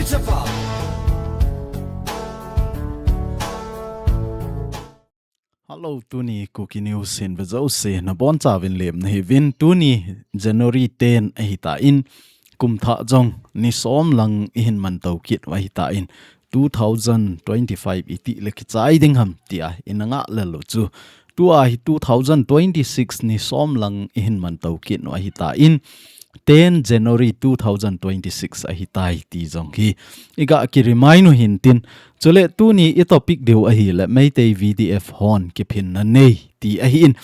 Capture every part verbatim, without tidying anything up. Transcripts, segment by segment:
Hello, tuni Kuki News hin vejouse nabonchauvin lemna hiuvin. Tuni January ten ahitan, kumthah jong ni som lang ihin mantou kit u ahitan, two thousand twenty-five iti le kichai ding ham tia ina ngah lel u chu, tua hi two thousand twenty-six ni som lang ihin mantou kit u ahitan, ten January two thousand twenty-six ahitai ti jong hi iga ki remind u hintin. Chule tuni i topic diu ahile Meitei V D F hon kiphinna nei ti ahin.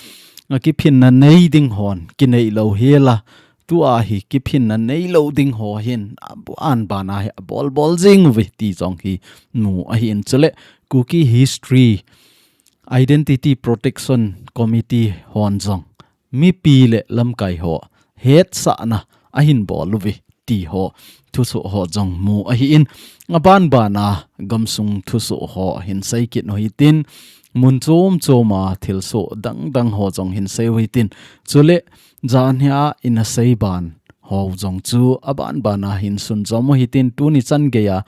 Akiphinna nei ding hon kinei lou hela, tua hi kiphinna nei lou ding ho hin aban bana hi abol bol jing uve ti jong hi mu ahin. Chule Kuki History Identity Protection Committee hon jong mipi le lamkai ho hetsahna ahin bol uve ti ho thusoh ho jong mu ahin, aban bana gamsung thusoh ho hin sei kit u hitin, mun chom choma thilsoh dang dang ho jong hin sei u hitin. Chule janhia ina sei ban ho jong chu aban bana hin sunjom u hitin, tuni chan geiya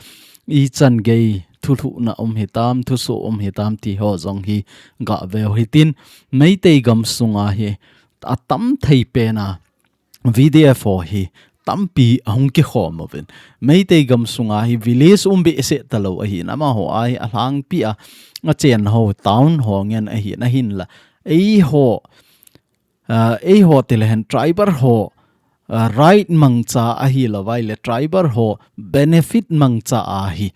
ichan gei thulhuhna um hitam, thusoh um hitam ti ho jong hi gah veu hitin. Meitei gamsunga hi atam thei pena V D F ho hi tampi ahung kikhom uvin. Meitei gamsunga hi village um behseh talou ahin, amaho a hi alhangpi a, achen ho town ho ngen ahin, ahinla eiho, ah, eiho ti le hen tribal ho, ah, right mangcha ahilou vai le tribal ho benefit mangcha a hi,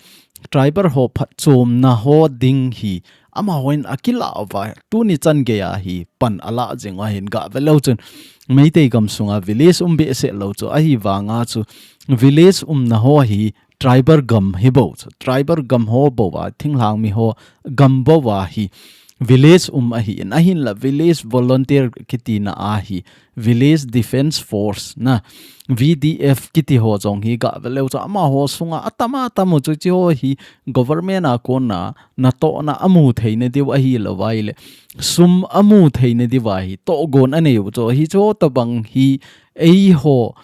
tribal ho phatchomna ho ding hi amahon akilah uva, tuni chan geiya hi pan alah jing u ahin, gah ve leu chun Meitei gamsunga village um behseh lou chu ahivanga chu village umna ho hi tribal gam hi bou chu, tribal gam ho bou a, thinglhang mi ho gam bou a hi village um ahin, ahinla village volunteer kitina a hi Village Defence Force na, V D F kiti ho jong hi gah ve leu chu amaho sunga atam atam u chu, hiche ho hi government a kona natohna amu theina diu ahilou vai le sum amu theina diu a hi tohgon anei u chu, hiche ho tobang hi eiho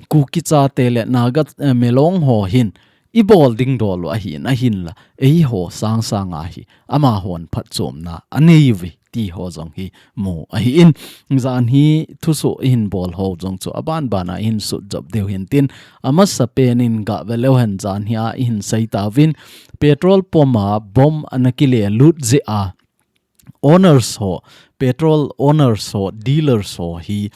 Kuki chate le Naga, eh, Milong ho hin ibol ding dol u ahin, ahinla eiho sangsanga hi amahon phatchomna anei uve ti ho jong hi mu ahin. Janhi thusoh ihin bol ho jong chu aban bana ihin sutjop diu hintin, amasapen in gah ve leu hen janhia ihin sei tauvin, petrol pump a bomb ana kile lut jeh a owners ho, petrol owners ho, dealers ho hi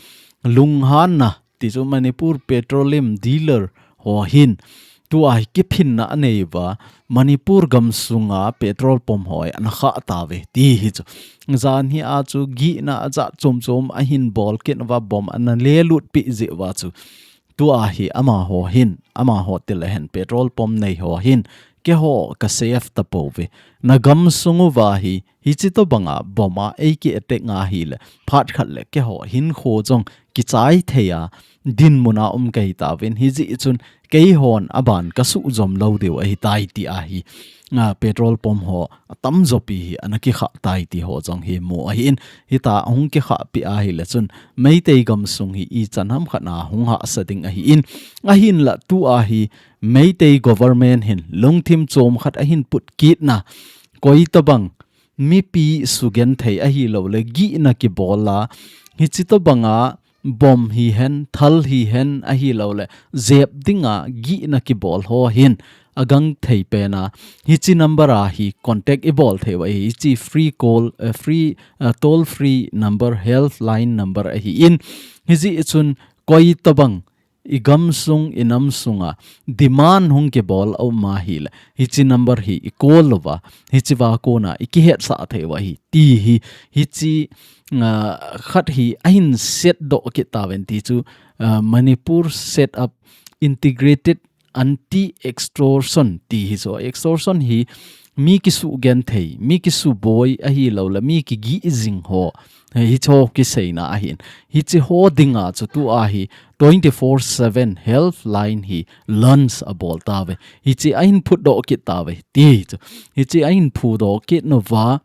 lunghanna ti chu Manipur Petroleum dealer ho hin tua hi kiphinna anei uva, Manipur gamsunga petrol pump ho hi ana khah tauve ti hi chu. Janhia chu gihna ajat chom chom ahin bol kit uva, bomb ana le lut pi jeh uva chu. Tua hi amaho hin, amaho ti le hen petrol pump nei ho hin, keiho ka save tapouve. Na gamsung uva hi, hiche tobanga bomb a eiki attack nga hile, phat khat le keiho hinkho jong kichai thei a, dinmun a um kahi tauvin, hijeh chun keihon aban kasujom lou diu ahitai ti ahi. A, petrol pump ho atamjo pi hi ana kikhah tai ti ho jong hi mu ahin, hitia ahung kikhah pi ahile chun Meitei gamsung hi ichan ham khat na hung hahsa ding ahin, ahinla tua hi Meitei government hin lungthim chom khat ahin put kitna, koi tobang mipi sugenthei ahilou le gihna kibol a, hiche tobanga bomb hihen, thal hihen ahilou le jep dinga gihna kibol ho hin agang thei pena hiche number a hi contact ibol thei u ahi, hiche free call, eh, free, eh, toll free number, helpline number ahin, hijeh chun koi tobang i gamsung, i namsunga demand hung kibol a um ahile, hiche number hi i call uva, hichea kona i kihetsah thei u ahi, ti hi, hiche, ah, khat hi ahin set doh kit tauvin ti chu, ah, Manipur set up integrated anti-extortion ti hi chu. Extortion hi mi kisugenthei, mi kisuboi ahilou le mi kigih jing ho, hiche ho kiseina ahin. Hiche ho dinga chu tua hi twenty-four seven helpline hi launch abol tauve. Hiche ahin phutdoh kit tauve ti hi chu. Hiche ahin phutdoh kit nauva,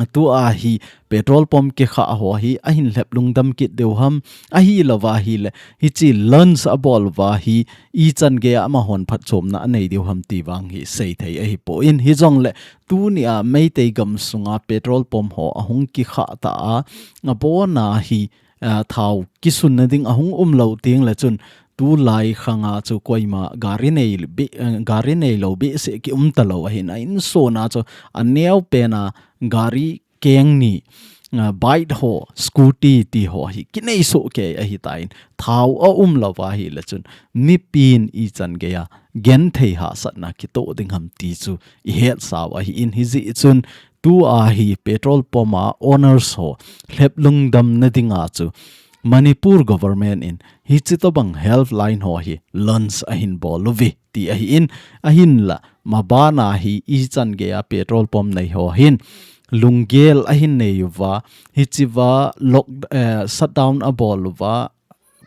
tua hi petrol pump kikha ho hi ahin lhep lungdam kit diu ham, ahilouva ahile hiche launch abol uva hi ichan geiya amahon phatchomna anei diu ham ti vang hi seithei ahipoi. Hijongle tunia Meitei gamsunga petrol pump ho ahung kikha ta a, abona hi ah, thao kisunna ding ahung umlou tengle chun tulai khanga chu koima gari nei be, eh, gari neilou behseh kium talou ahin, a insung a chu aneopen a gari keng ni, ah, bike ho, scooty ti ho hi kinei soh kei ahitan, thao aumlouva ahile chun mipin ichan geiya genthei hahsatna kitoh ding ham ti chu ihetsau ahin, hijeh chun tua hi petrol pump a owners ho lhep lungdamna dinga chu Manipur government in hiche tobang helpline ho hi launch ahin bol uve ti ahin, ahinla mabana hi ichan geiya petrol pump nei ho hin lunggel ahin nei uva, hichea lock, eh, shutdown abol uva,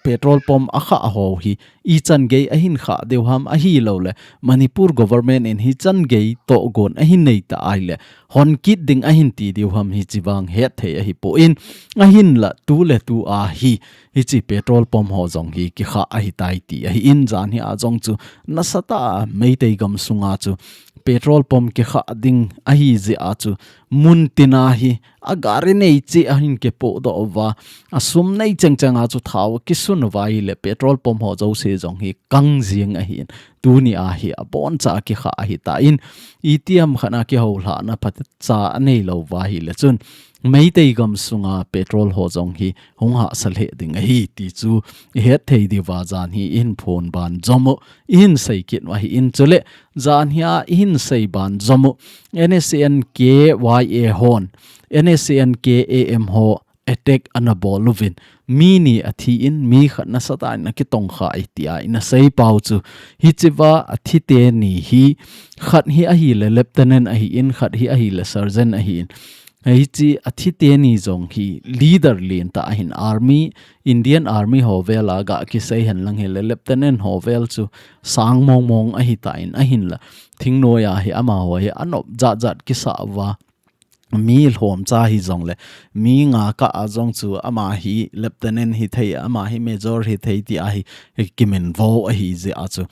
petrol pump akha ho hi ichan gei ahin kha diu ham, ahilouleh Manipur government in hichan gei tohgon ahin nei ta ahile hon kit ding ahin ti diu ham, hiche vang hetthei ahipoi. Ahinla tuletua hi hiche petrol pump ho jong hi kikha ahitai ti ahin, janhia jong chu nasatah a Meitei gamsunga chu petrol pump kikha ding ahijeh a chu muntina hi agari nei cheh ahin kipohdoh uva, asum nei chengcheng a chu thao kisun uva ahile petrol pump ho jouse jong hi kang jing ahin, tunia hi aboncha kikha ahitan, itiham khat a kihoulhahna phatcha aneilouva ahile chun Meitei gamsunga petrol ho jong hi hung hahsa lheh ding ahi ti chu ihetthei diuva janhi ihin phon ban jomu, ihin sei kit u ahin, chule janhia ihin sei ban jomu, N S C N K Y A hon N S C N K A M ho attack ana bol uvin, mi ni athin, mi khat nasatah in akitongkhai tia ina seipau chu, hichea athi teni hi, khat hi ahile lieutenant ahin, khat hi ahile sergeant ahin, hiche athi teni jong hi leader lentah ahin, army, Indian Army ho vela gah kisei henlang hile lieutenant ho vel chu sang mongmong ahitan, ahinla thingnoiya hi amaho hi anop jatjat kisah uva, mi lhomcha hijongle mi nga kah a jong chu ama hi lieutenant hithei, ama hi major hithei tia hi kiminvo ahijeh a chu,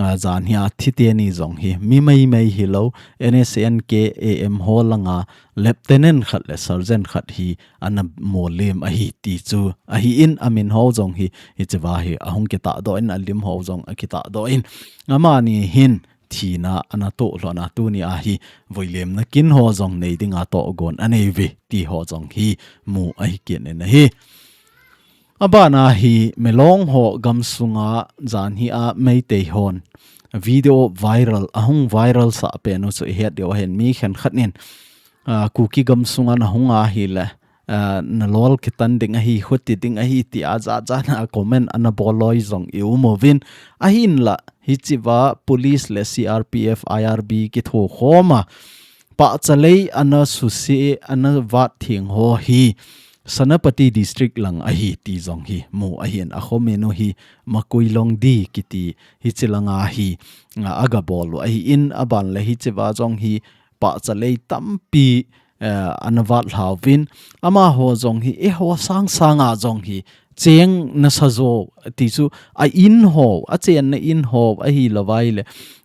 ah, janhia thi teni jong hi mi meimei hilou, N S C N K A M ho langa lieutenant khat le sergeant khat hi ana molem ahi ti chu ahin, amin ho jong hi hichea hi ahung kitahdoh in, alim ho jong akitahdoh in, amani hin thina ana tohlhon a, tunia hi vuilemna kin ho jong nei dinga tohgon anei uve ti ho jong hi mu ahi kit in ahi. Abana hi Milong ho gamsunga janhia Meitei hon video viral, ahung viral sah pen u chu ihet diu ahin, mi khenkhat in, ah, Kuki gamsunga nahung ahile, ah, nalol kitan ding ahi, khuti ding ahi tia jatjat a comment ana bol loi jong ium uvin, ahinla hichea police le C R P F, I R B kithokhom a, pahcha lei ana suse, ana vat theng ho hi Senapati District lang ahi ti jong hi mu ahin, akhomin u hi Makuilongdi kiti hiche langa hi, ah, agabol u ahin, aban le hichea jong hi pahcha lei tampi, eh, ana vat lhauvin, amaho jong hi eiho sangsanga jong hi cheng nasa jo ti chu, a in ho, achenna in ho ahilouva ahile,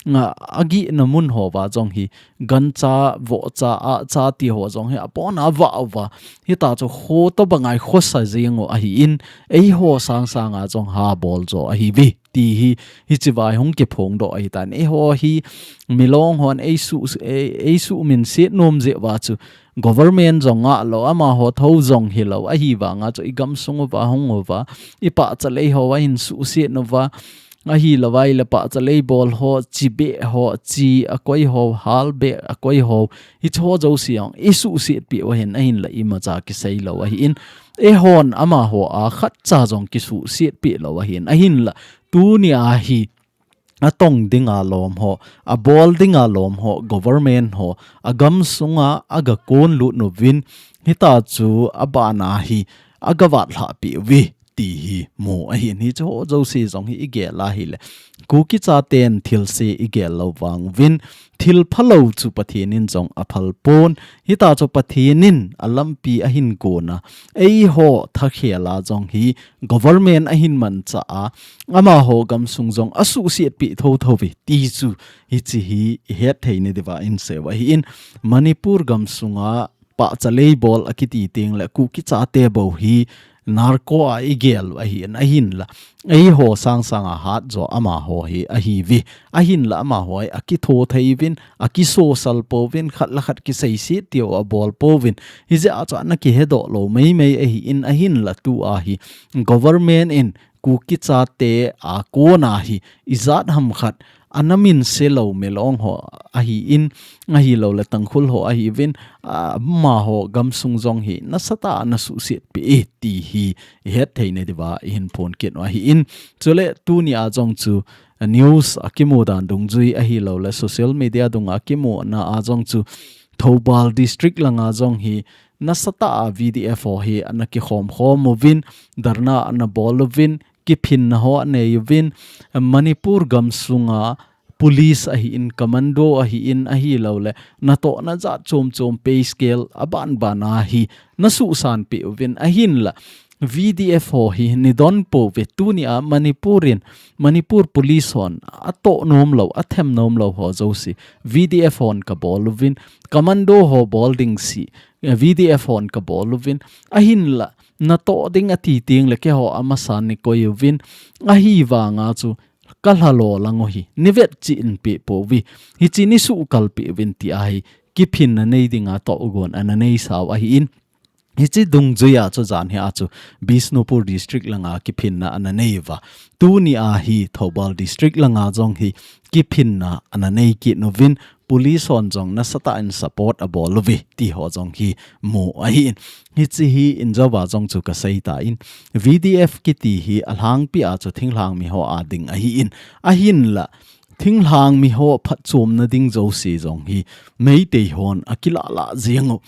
nga, agihna mun hova jong hi gancha, vohcha, ahcha ti ho jong hi apona avah uva, hita chu kho tobanga khosa jing u ahin, eiho sangsanga jong habol jo ahiuve ti hi, hichea hi hung kiphongdoh ahitan, eiho hi Milong hon eisu, ei, eisuhminset nom jeh uva chu government jong ngah lou, amaho thou jong hilou, ahivanga chu igamsung uva hung uva, ipahcha lei ho ahin suhset uva, ahilouva ahile pahcha lei bol ho, chi beh ho, chi akoi ho, hal beh akoi ho, hiche ho jouse jong isuhset peh u ahin, ahinla imacha kisei lou ahin, eihon amaho a khatcha jong kisuhset peh lou ahin, ahinla tunia hi atong dinga lom ho, abol dinga lom ho, government ho, agamsunga agakonlut uvin, hita chu abana hi agavat lhah peh uve ti hi mu ahin, hiche ho jouse jong hi igel ahile, Kuki chaten thilse igel lou vang uvin, thil phalou chu Pathen in jong aphal pon, hita chu Pathen in alampi ahin kona, eiho thakhel a jong hi government ahin mancha a, amaho gamsung jong asuhsiat pi thotho ve ti chu hiche hi ihet thei nadiuva inseiu ahin, Manipur gamsunga pahcha lei bol akiti teng le Kuki chate bou hi narco a igel u ahin, ahinla eiho sangsang a hat jo amaho hi ahiuve, ahinla amaho hi akitho thei uvin, akisosal pouvin, khat le khat kiseiset tiu abol pouvin, hijeh a chu ana kihedoh lou meimei ahin, ahinla tua hi government in Kuki chate a kona hi ijat ham khat ana minse lou melong ho ahin, ahilou le Tangkhul ho ahiuvin, amaho gamsung jong hi nasatah a ana suhsiat pi e ti hi ihet thei nadiuva ihin phon kit u ahin. Chule tuni a jong chu news a kimu dan dungjui ahilou le social media dunga kimuna a jong chu Thoubal district langa jong hi nasatah a V D F ho hi ana kikhom khom uvin, dharna ana bol uvin, kiphinna ho anei uvin, Manipur gamsunga police ahin, commando ahin, ahilou le natohna jat chom chom pay scale aban ban a hi nasuhsan pi uvin, ahinla V D F ho hi nidon pouve, tuni a Manipur in, Manipur police hon atoh nom lou, athem nom lou ho jouse V D F hon kabol uvin, commando ho bol ding si, eh, V D F hon kabol uvin, ahinla natoh ding ati teng le keiho amasan nikoi uvin, ahivanga chu kalha lo lang u hi nivet chih in pe pouve, hiche nisuh kal pi uvin ti ahi, kiphinna nei dinga tohgon ana neisau ahin, hiche dungjui a chu jan hi a chu Bishnupur district langa kiphinna ana nei uva, tuni a hi Thoubal district langa jong hi kiphinna ana nei kit uvin, police hon jong nasatah in support abol uve ti ho jong hi mu ahin. Hiche hi injouva jong chu kasei tan, V D F kiti hi alhangpi a chu thinglhang mi ho a ding ahin, ahinla thinglhang mi ho phatchomna ding jouse jong hi Meitei hon akilah lah jeng u.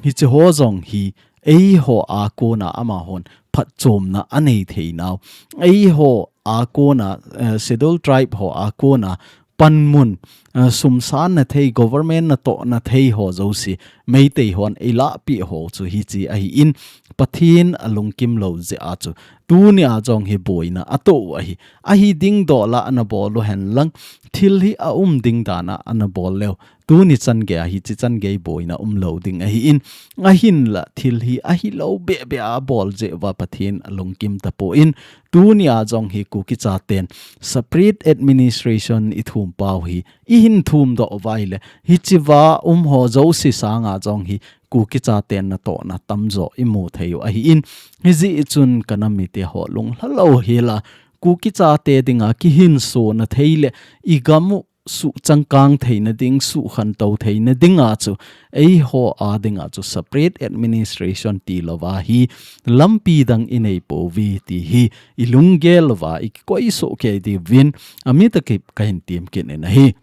Hiche ho jong hi eiho a kona amahon phatchomna anei theinau, eiho a kona, eh, Scheduled Tribe ho a kona panmun, eh, sumsanna thei, government natohna thei ho jouse Meitei hon eilah pi ho chu hiche ahin, Pathen alungkim lou jeh a chu tuni a jong hi boina atoh u ahi. Ahi ding dola ana bol u henlang, thil hi aum ding dan a ana bol leu, tuni chan gei a hiche chan gei boina umlou ding ahin, ahinla thil hi ahilou beh beh a abol jeh uva Pathen alungkim tapon, tuni a jong hi Kuki chaten separate administration ithum pau hi ihin thum doh uva ahile, hichea um ho jouse sanga jong hi Kuki chaten natohna tamjo imu thei u ahin, hijeh chun kanam mite ho lunglha lou hela, Kuki chate dinga kihinsona thei le igam u suhchangkang theina ding, suhkhantou theina dinga chu eiho a dinga chu separate administration tilouva hi lampi dang inei pouve ti hi ilunggel uva ikikoi soh kei diuvin, amita kip kahin tem kit in ahi.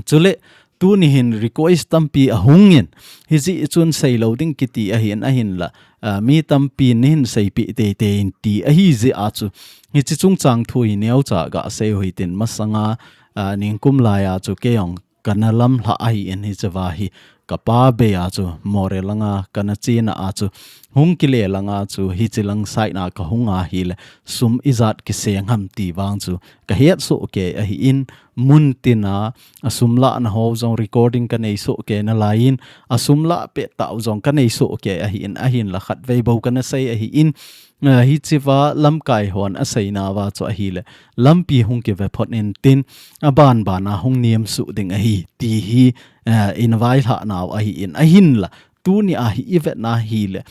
Chule tuni hin request tampi ahung in, hijeh chun seilou ding kiti ahin, ahinla, ah, mi tampi in neihin seipeh teitei in ti ahijeh a chu, hiche chungchang thu hi neocha gasei u hitin, masanga, ah, ningkum laiya chu kei jong kana lamlhah ahin, hichea hi kapa bei a chu Moreh langa kana chena a chu hung kile langa chu hiche lang side na kahung ahile sum ijat kiseng ham ti vang chu kahet soh kei ahin, mun tina asum lahna ho jong recording kanei soh kei nalaiyin, asum lah pettah u jong kanei soh kei ahin, ahinla khatvei bou kana sei ahin, ah, hichea lamkai hon aseinauva chu ahile, lampi hung kive phot intin, aban ban a hung niam suh ding ahi ti hi, ah, ina vailhah nau ahin, ahinla tuni a hi ivetna hile,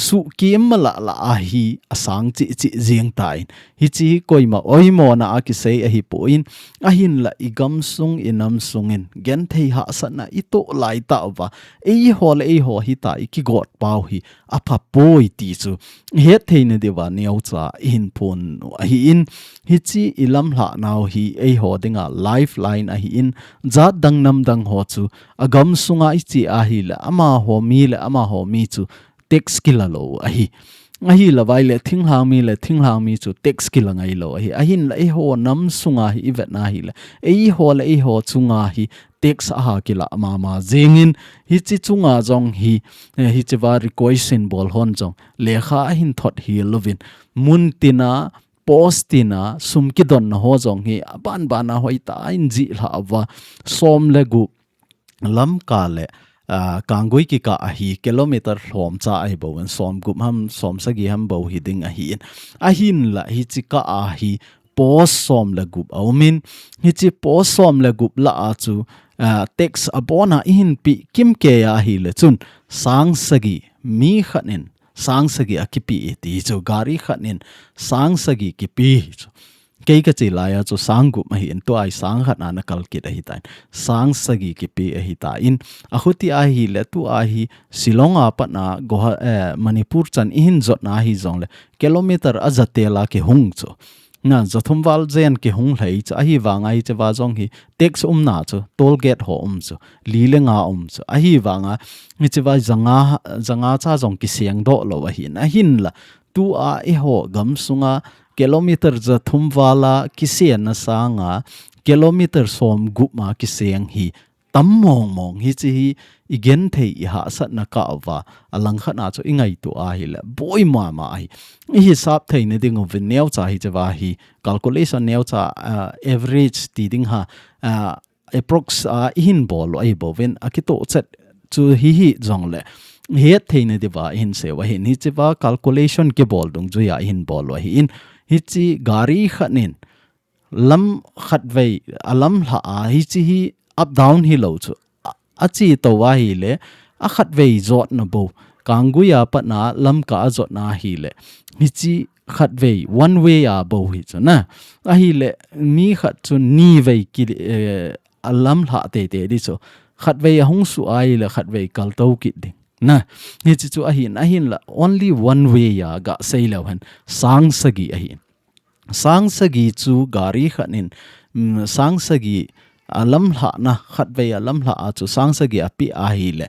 suhkim malahlah a hi asang chehcheh jeng tan, hiche hi koima oimona a kisei ahipon, ahinla igamsung inamsung in genthei hahsatna itoh laitah uva, eiho le eiho hitia ikigot pau hi aphapoi ti chu ihet theina diuva neocha ihin phon u ahin, hiche ilamlhah nau hi eiho dinga lifeline ahin, jat dang nam dang ho chu agamsunga iche ahile amaho mi le amaho mi chu tax kila lou ahi. Ahi louva ahile, thinglhang mi le thinglhang mi chu tax kila ngai lou ahi. Ahinla eiho nam sunga hi i vetna ahile, eiho le eiho chunga hi tax aha kila mama jingin, hiche chunga jong hi, eh, hichea requisition bol hon jong lekha ahin thot hel uvin, mun tina, post tina, sum kidonna ho jong hi aban bana hoitah in jih lhah uva, som le gup Lamka le, ah, Kanggui kikah ahi kilometer lhomcha ahi bouvin, som gup ham, som sagi ham bou hi ding ahin. Ahinla hiche kah a hi post som le gup aumin, hiche post som le gup lah a chu, ah, tax abona ihin pe kimkei ahile chun sang sagi, mi khat in sang sagi akipe e ti chu, gari khat in sang sagi kipe chu. Kei kache laiya chu sang gup ahin, tua hi sang khat a ana kal kit ahitan. Sang sagi kipe ahitan. Achuti ahile tua hi Shillong a pat a Guwah-, eh, Manipur chan ihin jotna ahi jongle kilometer aja tel a kihung chu. Na, ja thum val jen kihung lhai chu. Ahivanga hichea jong hi tax umna chu, toll gate ho um chu, li le nga um chu. Ahivanga hichea ja nga, ja nga cha jong kiseng doh lou ahin. Ahinla tua eiho gam sunga kilometer ja thum val a kisenna sanga kilometer som gup a kiseng hi tam mong mong, hiche hi i genthei i hahsatna kah uva, alangkhat a chu i ngaito ahile boi mama ahi. I hisap theina ding uvin neocha hichea hi calculation neocha, ah, average ti ding ham, ah, approx a ihin bol u ahi bouvin, akitoh chet chu hihi jongle het theina diuva ihin sei u ahin, hichea calculation kibol dungjuia ihin bol u ahin, hiche gari khat in lam khatvei alamlha a, hiche hi up down hilou chu, a, ache tou ahile, akhatvei jotna bou, Kanggui a pat a Lamka a jotna ahile, hiche khatvei one way a bou hi chu na. Ahile mi khat chu nivei ki, eh, alamlha teitei di chu. Khatvei ahung suh ahile khatvei kaltou kit ding. Na, hiche chu ahin, ahinla only one way a gasei leu hen, sang sagi ahin. Sang sagi chu gari khat in, mm, sang sagi alamlhahna, khatvei alamlhah a chu sang sagi ape ahile,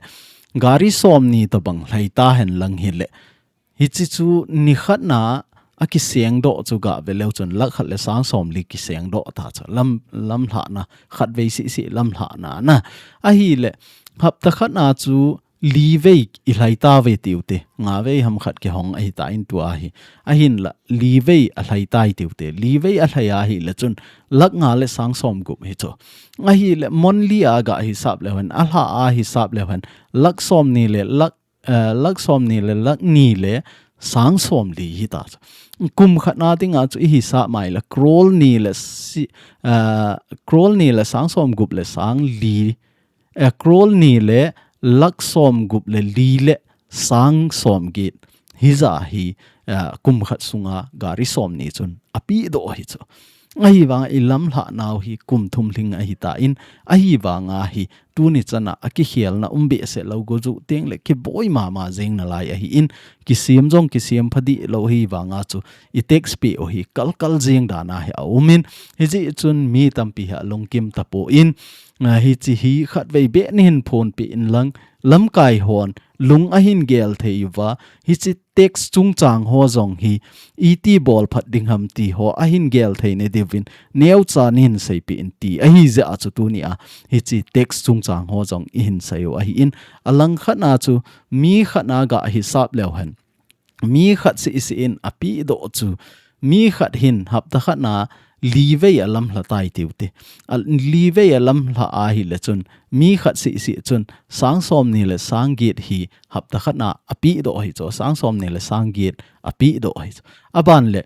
gari somni tobang lhai tahen lang hile, hiche chu nikhat na akiseng doh chu gave leu chun lakh khat le sang somli kiseng doh ta chu, lam, lamlhahna, khatvei seh seh lamlhahna na. Ahile, hapta khat na chu livei i lhai tauve tiu te, ngavei ham khat kihong ahitan tua hi. Ahinla, livei alhai tai tiu te, livei alhai ahile chun, lakh nga le sang som gup hi chu. Ahile, monthly a gahisap leu hen, alha a hisap leu hen, lakh somni le lakh, eh, lakh somni le lakh ni le sang somli hita chu. Kum khat na dinga chu i hisap mai le, crore ni le si, eh, crore ni le sang som gup le sang li, eh, crore ni le lakh som gup le li le sang som get. Hija hi, eh, kum khat sunga gari somni chun ape doh hi chu. Ahivanga i lamlhah nau hi kum thum lhing ahitan, ahivanga hi tuni chana akikhelna um behseh lou, go ju teng le kiboi mama jeng nalai ahin, kisem jong kisem pha dih lou hivanga chu i tax pe u hi kalkal jeng dan a hi aumin, hijeh chun mi tampi hi alungkim tapon, ah, hiche hi khatvei beh nahin phonpeh in lang, lamkai hon lung ahin gel thei uva, hiche tax chungchang ho jong hi iti bol phat ding ham ti ho ahin gel theina diuvin, neocha nahin seipeh in ti ahi jeh a chu tunia hiche tax chungchang ho jong ihin sei u ahin, alangkhat na chu mi khat na gahisap leu hen, mi khat seh seh in ape doh chu, mi khat hin hapta khat na livei alamlha tai tiu te. A, livei alamlha ahile chun, mi khat seh seh chun, sang somni le sang get hi hapta khat na ape doh hi chu, sang somni le sang get ape doh hi chu. Aban le,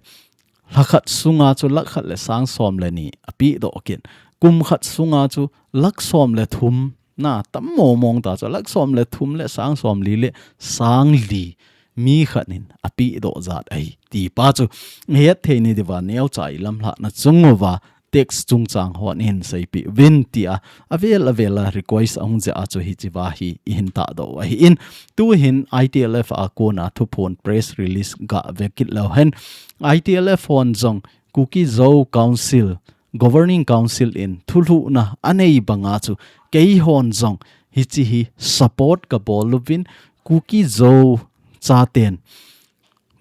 lha khat sunga chu lakh khat le sang som le ni ape doh kit. Kum khat sunga chu lakh som le thum, na, tam mong mong ta chu, lakh som le thum le sang somli le sang li mi khat in ape doh jat ahi ti pa chu het theina diuva neocha i lamlhahna chung uva tax chungchang hon ihin seipeh uvin tia avel avel a request ahung jeh a chu hichea hi ihin tahdoh u ahin, tuhin I T L F a kona thuphon press release gave kit leu hen, I T L F hon jong Kuki Zo Council, Governing Council in thulhuhna anei banga chu keihon jong hiche hi support kabol uvin, Kuki Zo chaten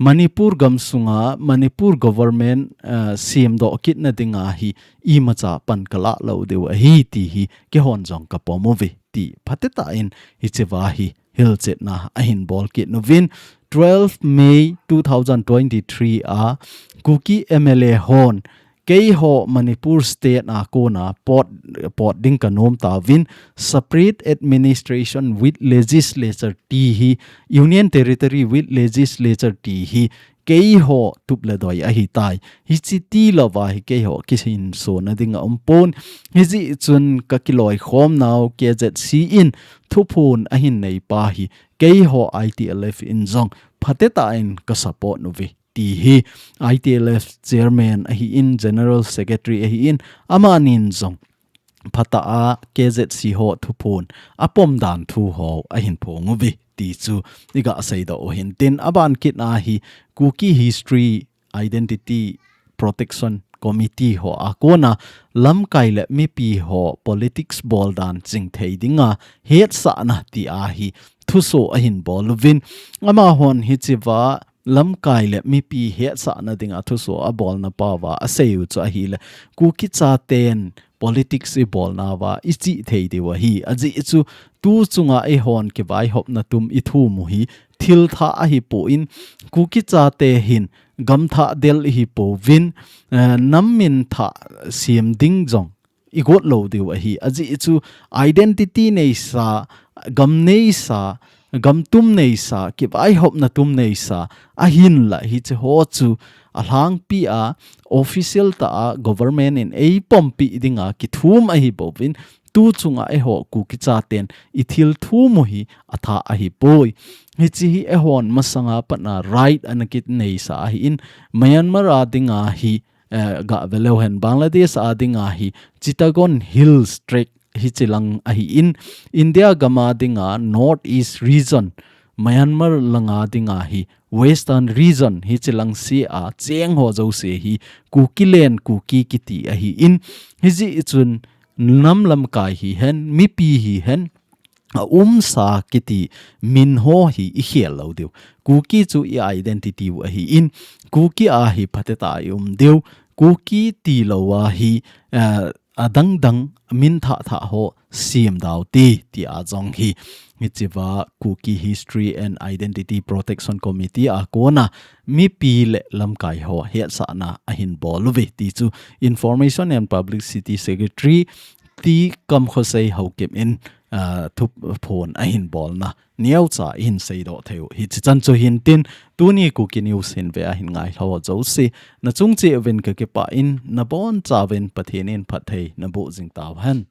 Manipur gamsunga Manipur government, ah, siamdoh kitna dinga hi imacha pan ka lah lou diu ahi ti hi keihon jong ka pom uve ti phatecha in hichea hi hilchetna ahin bol kit nauvin. Twelve May two thousand twenty-three a Kuki M L A hon keiho Manipur State a kona pot, pot ding ka nom tauvin, separate administration with legislature ti hi, Union Territory with legislature ti hi, keiho tup le doi ahitai. Hichi ti louva hi keiho kihinsona ding aumpon. Hijeh chun ka kiloikhom nau K Z C in thuphon ahin nei pa hi, keiho I T L F in jong phatecha in ka support uve ti hi I T L F chairman ahin, general secretary ahin, amanin jong phatecha a K Z C ho thuphon apom dan thu ho ahin phong uve ti chu iga seidoh u hintin, aban kitna hi Kuki History Identity Protection Committee ho a kona lamkai le mipi ho politics bol dan chingthei dinga hetsahna ti a hi thuso ahin bol uvin, amahon hichea lamkai le mipi hetsahna dinga thuso abolna pauva asei u chu ahile, Kuki chaten politics ibolnauva ichihthei diu ahi. Ajeh chu tu chunga eihon kivaihopna tum ithum u hi thil thah ahipon, Kuki chate hin gam thah del ihipouvin, eh, nam min thah siam ding jong igot lou diu ahi. Ajeh chu identity neisa, gam neisa, gam tum neisa, kivaihopna tum neisa ahinla hiche ho chu alhangpi a official tah a government in eipompi dinga kithum ahibouvin, tu chunga eiho Kuki chaten ithil thum u hi athah ahipoi. Hiche hi eihon masanga patna right ana kineisa ahin, Myanmar a dinga hi, eh, gave leu hen, Bangladesh a dinga hi Chittagong Hills Tract hiche lang ahin, India gam a dinga North East Region, Myanmar langa dinga hi Western Region hiche lang sea cheng ho jouse hi Kuki land, Kuki kiti ahin, hijeh chun nam lamkai hihen, mipi hihen, aumsa kiti min ho hi ikhel lou diu. Kuki chu i identity u ahin, Kuki a hi phatecha a i um diu. Kuki tilou a hi, eh, adang dang min thah thah ho siam dau ti, ti a jong hi, hichea Kuki History and Identity Protection Committee a kona mipi le lamkai ho hetsahna ahin bol uve ti chu Information and Publicity Secretary T Kamkhosei Haokip in, ah, thuphon ahin bolna neocha ihin seidoh thei u hichi chan chu hintin, tuni Kuki News hin ve ahin ngailhah ho jouse, nachung cheh uvin kakipah in, nabonchauvin Pathen in phatthei naboh jing tauhen.